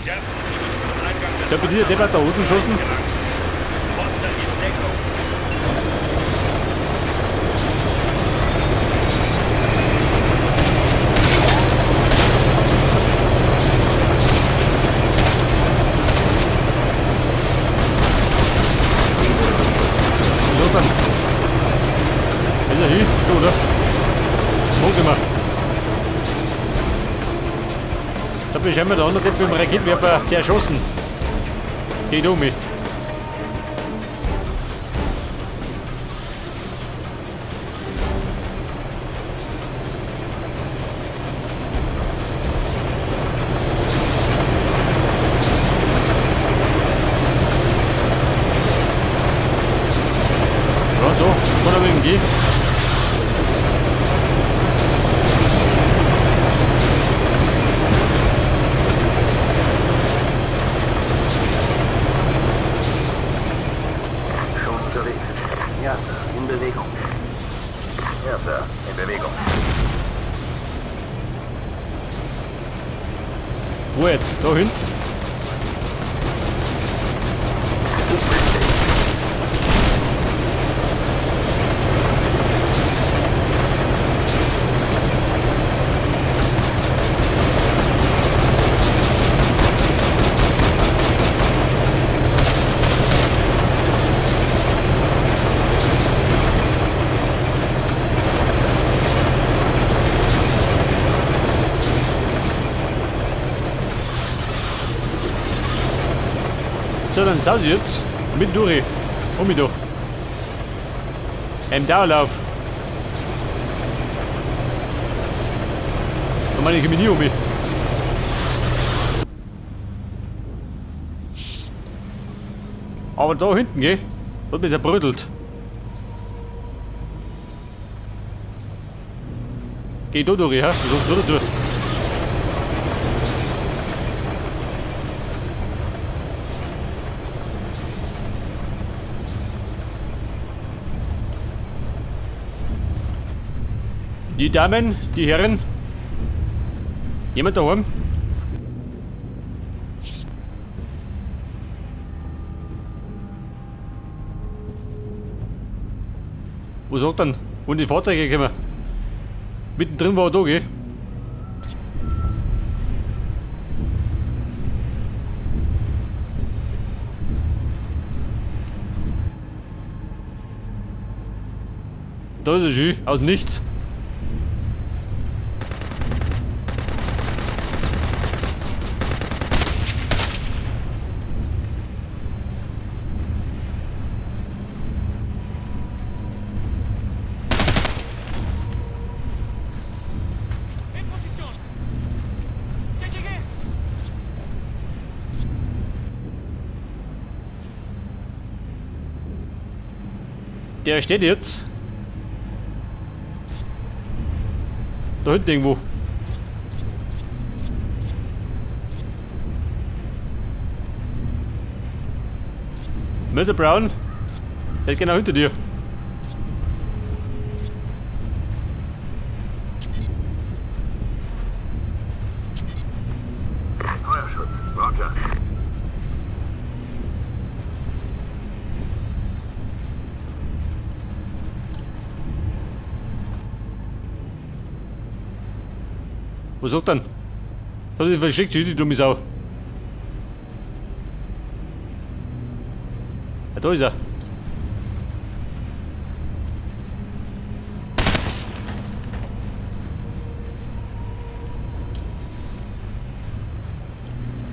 Ich hab mit dieser Deppert da unten geschossen. Foster in Deckung. Wieso dann? Ist er hin? So, oder? Wo immer. Da bin ich einmal der andere mit dem Raketenwerfer zerschossen. Geht um mich. Ja, da, kann er mit dem gehen. Schon unterwegs. Ja, Sir. In Bewegung. Ja, Sir. In Bewegung. Wo jetzt? Da hinten? So, dann saus ich jetzt mit durch. Um mich da. Im Dauerlauf. Da meine ich mich nie um mich. Aber da hinten, gell? Hat mich zerbrödelt. Geh da durch, ja? So, da durch. Die Damen, die Herren. Jemand daheim? Wo sagt dann? Wo sind die Fahrzeuge gekommen? Mittendrin war er da, gell? Da ist er schön, aus nichts. Der steht jetzt. Da hinten irgendwo. Mr. Brown, der ist genau hinter dir. Feuerschutz. Roger. Was sagt denn? Hat sich versteckt, die dumme Sau. Ja, da ist er.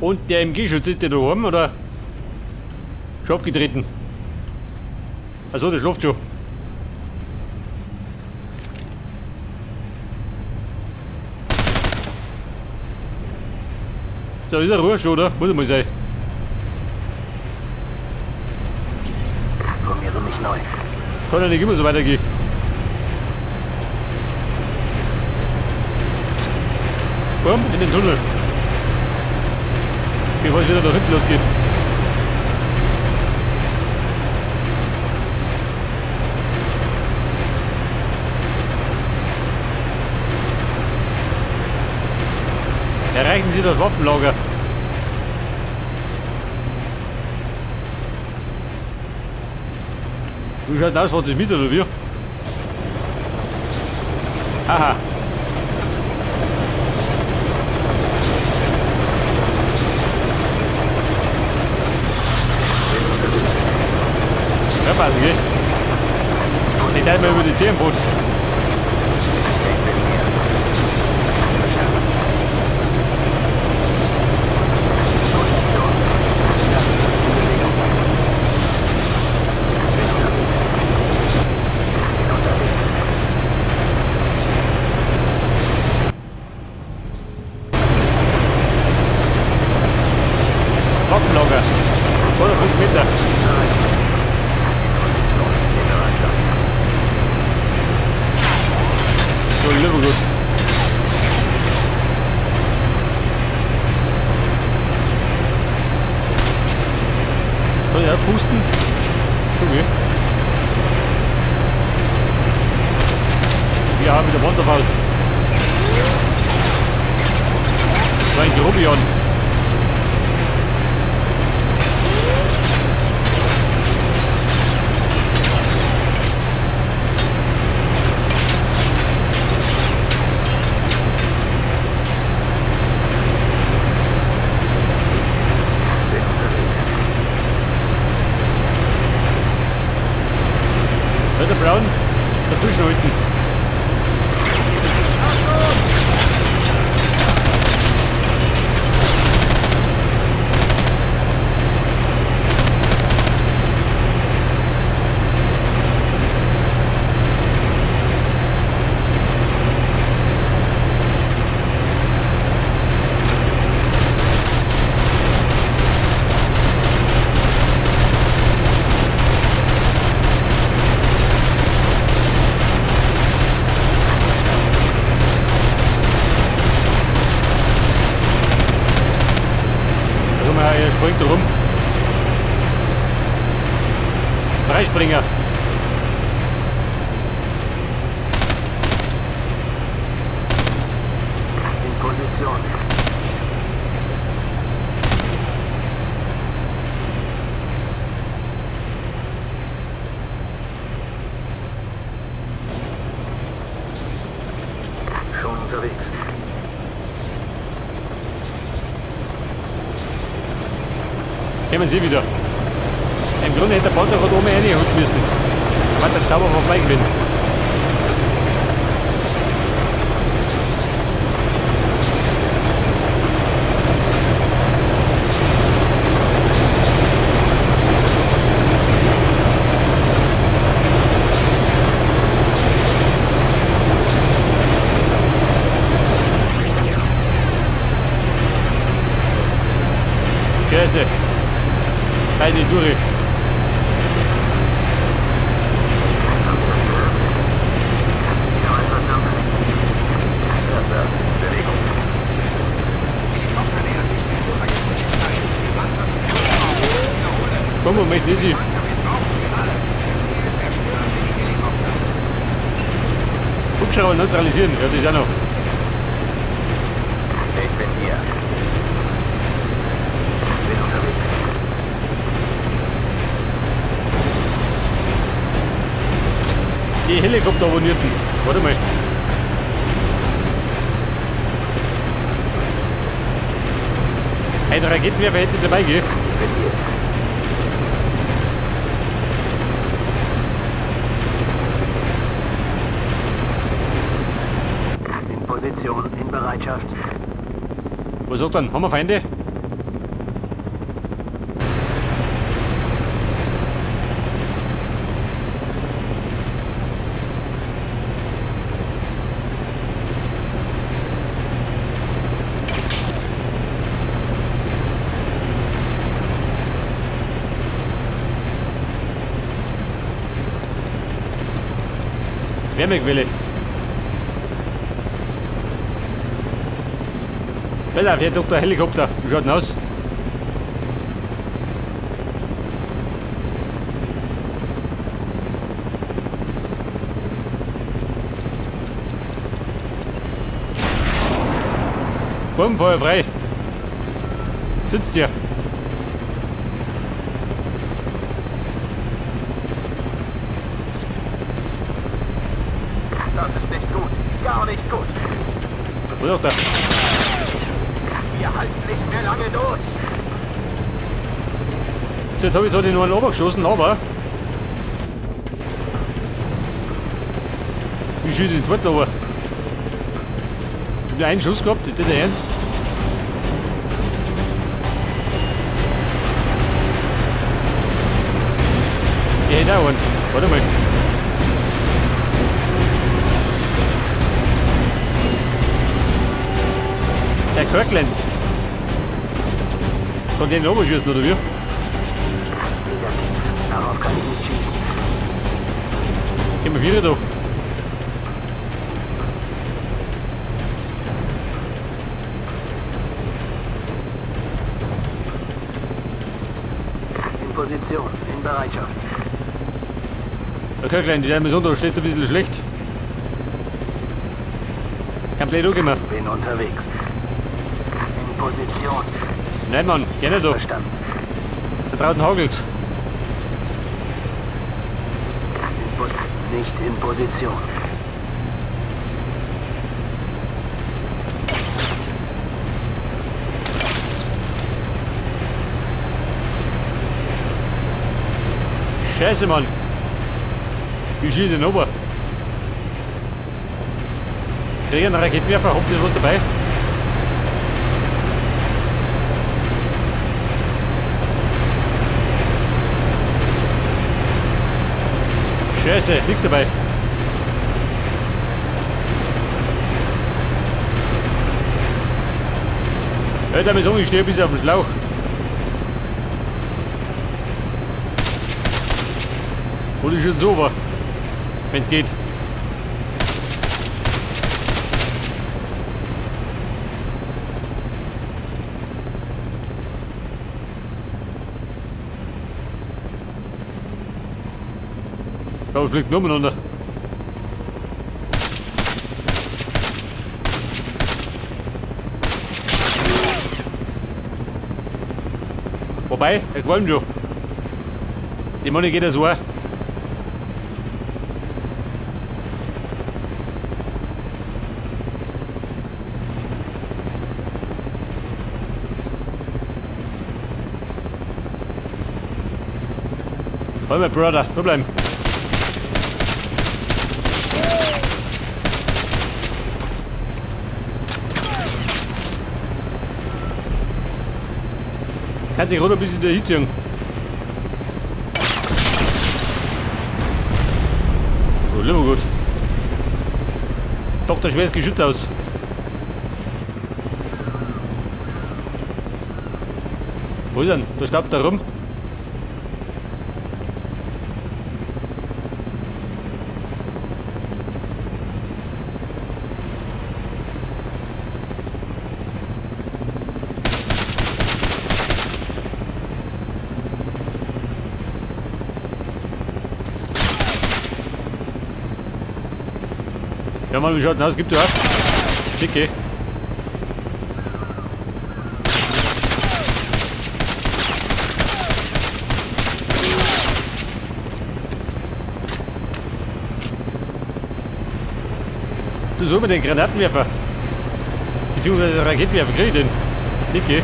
Und der MG-Schütze ist der daheim, oder? Schon abgetreten. Also der schläft schon. Da ist er Ruhe schon, oder? Muss er mal sein. Formiere mich neu. Kann ja nicht immer so weitergehen. Komm, in den Tunnel. Bevor es wieder nach hinten losgeht. Erreichen Sie das Waffenlager. Wie schaut denn aus? War das mit oder wie? Aha. Ja, passen, gell? Ich teile mal über die Zehen. Ich bin hier. Verstanden. Position. Ja, Sir. In Bewegung. Bin unterwegs. Bin unterwegs. Waffenlager. 205 Meter. Bereit. In Position. In Bereitschaft. So, lieber gut. Soll ich auch pusten? Okay. Ja, mit der Wanderfaust. Das war ein Grobian. Bin unterwegs. Ja, der Braun dazwischen halten. Also mal, er springt da rum. Freispringer. In Position. Schon unterwegs. Kommen Sie wieder. Im Grunde hätte der Panther gerade oben reinholen müssen. War der Zauber vorbei gewesen. Scheiße. Eine durch. Haben Sie das gehört? Wieder einverstanden? Ja, Sir. In Bewegung. Helikopter nähern sich mit großer Geschwindigkeit. Die Panzer sind Wiederhole. Komm, Moment, easy. Panzer, wir brauchen sie alle. Gezielt zerstören Sie die Helikopter. Hubschrauber neutralisieren. Ja, das ist auch noch. Ich bin hier. Bin unterwegs. Die Helikopter abonnierten. Warte mal. Ein Raketenwerfer hätte dabei, gell? Ich bin hier. In Position, in Bereitschaft. Was sagt dann? Haben wir Feinde? Wärmequelle. Pass auf, Herr Dr. Helikopter. Wie schaut denn aus? Bombenfeuer frei. Sitzt hier. Das ist nicht gut. Gar nicht gut. Wo ist auch der? Wir halten nicht mehr lange durch. So, jetzt habe ich da den einen runtergeschossen, aber... Ich schieße den zweiten runter. Ich hab nur einen Schuss gehabt, ist das der Ernst? Ich hätte auch einen. Warte mal. Der Kirkland. Kann den runterschießen, oder wie? Negativ. Darauf kann ich nicht schießen. Gehen wir wieder da. In Position. In Bereitschaft. Der Kirkland, die Mission da steht ein bisschen schlecht. Kein Blöd angekommen. Bin unterwegs. In Position. Nein, Mann, geh nicht da. Verstanden. Da draußen hagelt's. Nicht in Position. Scheiße, Mann. Wie schießt denn runter? Krieg ich einen Raketenwerfer? Habt ihr was dabei? Scheiße, nichts dabei. Alter, mir sagen, ich stehe ein bisschen auf dem Schlauch. Oder schon so war. Wenn's geht. Da fliegt nur umeinander. Wobei, er qualmt schon. Die Money geht ja so auch. Komm, mein Brother, nur bleiben. Kann sich runter ein bisschen da hinziehen. Oh, lieber gut. Doch, der schweres Geschütz aus. Wo ist er denn? Da staubt er rum. Ja, Mann, wie schaut denn aus? Gibt du auch? Dicke. Du so mit den Granatenwerfer. Beziehungsweise Raketenwerfer, krieg ich den? Dicke.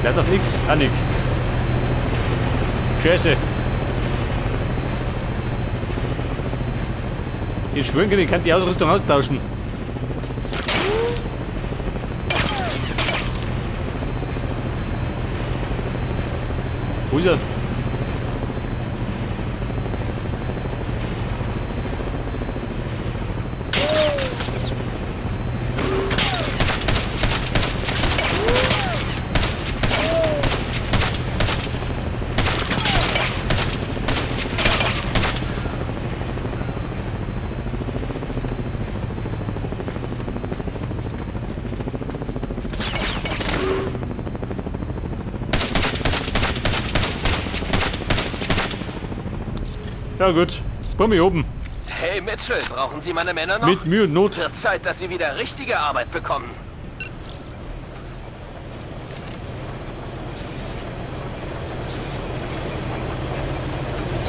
Lad auf X, Annik. Scheiße. Ich schwöre, ich kann die Ausrüstung austauschen. Wo ist er? Ja gut, komm hier oben. Hey Mitchell, brauchen Sie meine Männer noch? Mit Mühe und Not. Wird Zeit, dass Sie wieder richtige Arbeit bekommen.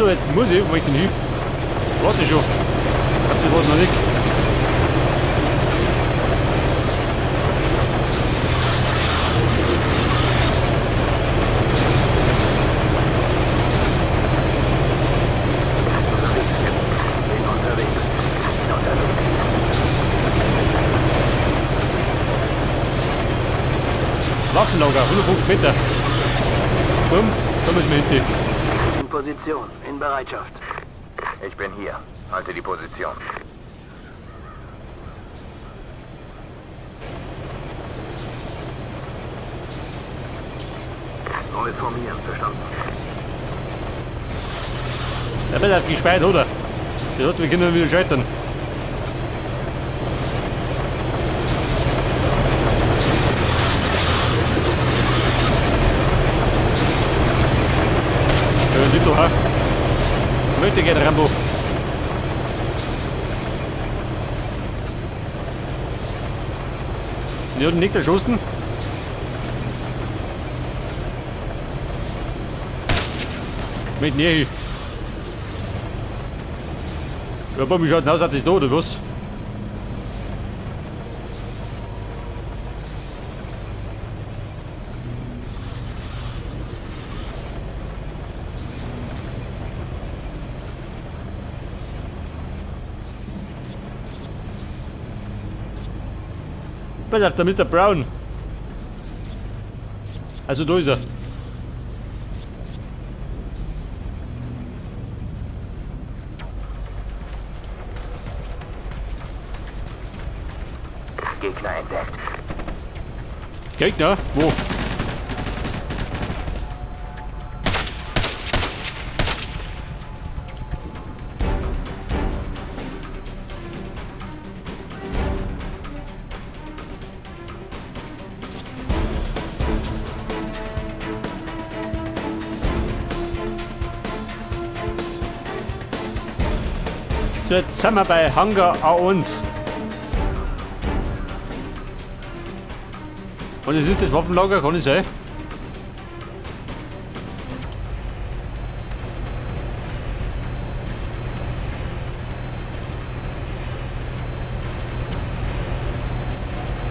So weit muss ich, wo ich denn hin? Warte schon. Das war's noch nicht. Unterwegs. Bin unterwegs. Bin unterwegs. Waffenlager, 150 Meter. Bumm, da müssen wir hin. In Position. In Bereitschaft. Ich bin hier. Halte die Position. Neu formieren. Verstanden. Da wird auf oder? Das hat, wir können wieder scheitern. Schön, Dito, ha? Möchte gerne Rambo. Die hat ihn nicht erschossen. Mit näher. Ja, aber wie schaut denn aus? Hat das da oder was? Pass auf, der Mr. Brown. Also da ist er. Gegner entdeckt. Gegner? Wo? So, jetzt sind wir bei Hangar A1. Und es ist das Waffenlager, kann es sein?